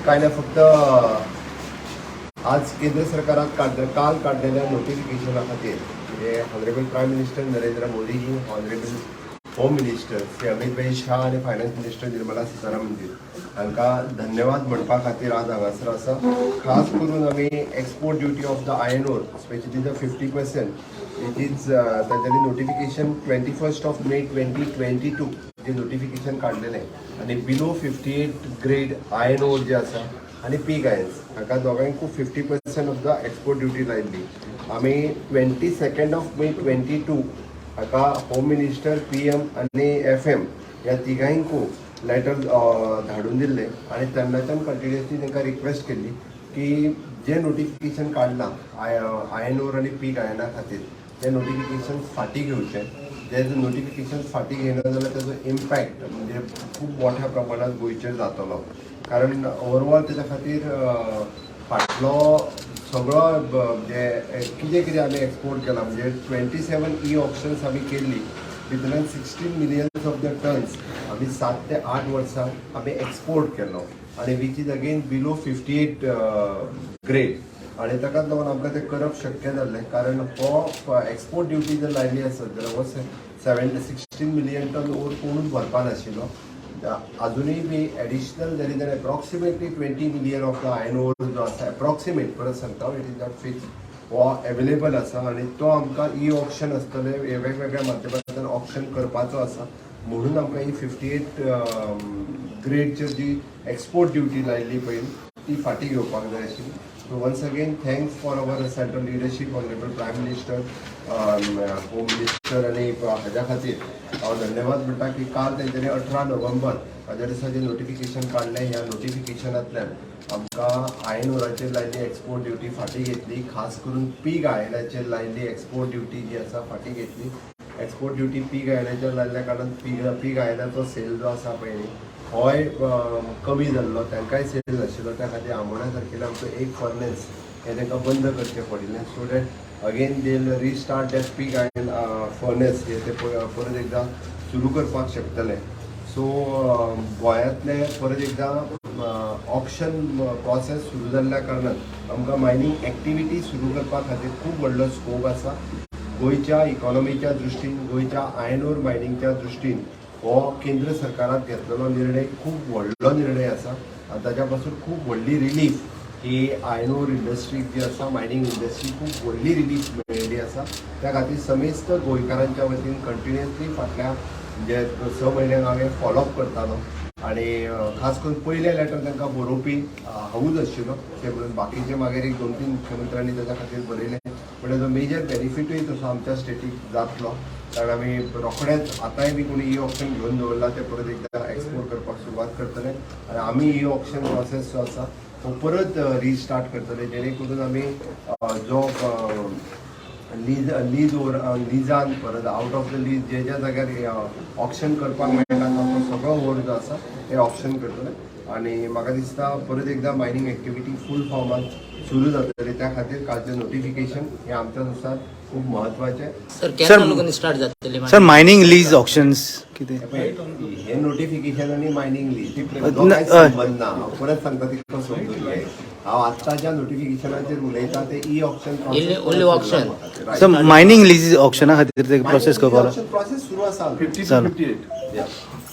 काय ना, फक्त आज केंद्र सरकारात काल काडलेल्या नोटिफिकेशना खातीर, म्हणजे ऑनरेबल प्रायम मिनिस्टर नरेंद्र मोदीजी, honourable home minister Shri Amit भाई शाह आनी फायनान्स मिनिस्टर निर्मला सीतारामनजी हांकां धन्यवाद म्हणपा खातीर आज हांगासर आसा. खास करून आमी export duty of the iron ore, specially the 50%, which is तांच्यांनी notification 21st of May 2022 J notification काडलेलें आनी below 58 grade iron ore जे आसा आनी पीग आयन्स हाका दोगांयकूय 50% of the export duty लायल्ली. आमी 22nd of May 22 हाका होम मिनिस्टर, पीएम आनी FM ह्या तिगांयकूय लेटर धाडून दिल्ले आनी तेन्नाच्यान कंटिन्युअसली तांकां रिक्वेस्ट केल्ली की जे नोटिफिकेशन काडलां आयन ओर आनी पीग आयना खातीर, ते नोटिफिकेशन फाटीं घेवचें. जे नोटिफिकेशन फाटीं घेयना जाल्यार ताजो इम्पॅक्ट म्हणजे खूब मोठ्या प्रमाणात गोंयचेर जातलो, कारण ओवरऑल तेच्या खातीर फाटलो सगळो म्हणजे कितें कितें आमी एक्सपोर्ट केला, म्हणजे 27 ई ऑक्शन्स आमी केल्ली, भितरल्यान 16 millions of the tons आमी 7 ते 8 वर्सां आमी एक्सपोर्ट केलो आनी which is again below 58 grade. आनी ताकाच लागून आमकां तें करप शक्य जाल्लें, कारण हो एक्सपोर्ट ड्युटी जर लायली आसत जाल्यार हो 7 16 million ton ore कोणूच भरपा नाशिल्लो. अजुनूय बी additional there is an approximately 20 million of the iron ore जो आसा, एप्रॉक्सिमेट, परत सांगता, it is not fix, हो एवेलेबल आसा आनी तो आमकां ई ऑक्शन आसतलें, हे वेगवेगळ्या माध्यमांतल्यान ऑक्शन करपाचो आसा. म्हणून आमकां ही 58 ग्रेडचेर जी एक्सपोर्ट ड्युटी लायल्ली पळय, ती फाटीं घेवपाक जाय आशिल्ली. So once again, thanks for our central leadership, Honorable Prime Minister, Home Minister आनी हाज्या खातीर हांव धन्यवाद म्हणटा की काल तेंच्यांनी 18 नोव्हेंबर हाज्या दिसा जें नोटिफिकेशन काडलें, ह्या नोटिफिकेशनांतल्यान आमकां आयन ओराचेर लायल्ली एक्सपोर्ट ड्युटी फाटीं घेतली. खास करून पीग आयनाचेर लायल्ली एक्सपोर्ट ड्युटी जी आसा, फाटीं घेतली. एक्सपोर्ट ड्युटी पीग आयनाचेर लायल्ल्या कारणान पीग आयनाचो सेल जो आसा पळय न्ही, होय कमी जाल्लो. तांकांय सेल नाशिल्लो. त्या खातीर आमोण्या सारकेलें आमचो एक फर्नेस हें तांकां बंद करचें पडिल्लें, so that again they restart that pig iron furnace, हे ते परत एकदां सुरू करपाक शकतले. सो गोंयांतले परत एकदां ऑक्शन प्रोसेस सुरू जाल्ल्या कारणान आमकां मायनींग एक्टिविटी सुरू करपा खातीर खूब व्हडलो स्कोप आसा. गोंयच्या इकॉनॉमीच्या दृश्टीन, गोंयच्या आयर्न ओर मायनिंगच्या दृश्टीन हो केंद्र सरकारान घेतलेलो निर्णय खूब व्हडलो निर्णय आसा आनी ताच्या पासून खूब व्हडली रिलीफ ही आयर्न ओर इंडस्ट्रीक जी आसा, मायनींग इंडस्ट्री, खूब व्हडली रिलीफ मेळिल्ली आसा. त्या खातीर समेस्त गोंयकारांच्या वतीन कंटिन्युअसली फाटल्या म्हणजे 6 म्हयन्यांक हांवें फॉलोअप करतालो आनी खास करून पयलें लेटर तांकां बरोवपी हांवूच आशिल्लो. ते म्हणून बाकीचे मागीर एक दोन तीन मुख्यमंत्र्यांनी ताच्या खातीर बरयलें. पण तेजो मेजर बेनिफिटूय तसो आमच्या स्टेटीक जातलो, कारण आमी रोखडेच आतांय बी कोणी ई ऑक्शन घेवन दवरला, ते परत एकदां एक्सपोर्ट करपाक सुरवात करतले आनी आमी ई ऑक्शन प्रोसेस जो आसा तो परत रिस्टार्ट करतले, जेणे करून आमी जो लीज लीज ओर लिजान परत आउट ऑफ the lease जे ज्या जाग्यार ऑक्शन करपाक मेळटा, तो सगळो ओर जो आसा ते ऑक्शन करतले. आनी म्हाका दिसता परत एकदां मायनींग एक्टिविटी फूल फॉर्मान सुरू जातली. त्या खातीर कालचें नोटिफिकेशन हें आमच्या नुसार खूब म्हत्वाचें. सर, केन्ना लोकांनी स्टार्ट जातली? सर, मायनिंग लीज ऑक्शन्स कितें? हे पळय, हे नोटिफिकेशन आनी मायनींग लीज न- कांय संबंद ना. हांव परत सांगता तितको समजून घे. हांव आत्ताच्या नोटिफिकेशनाचेर उलयता, ते e auction. Only auction. Sir, mining lease ऑक्शना खातीर ते प्रोसेस करपाक प्रोसेस सुरू आसा. चालू. Yeah.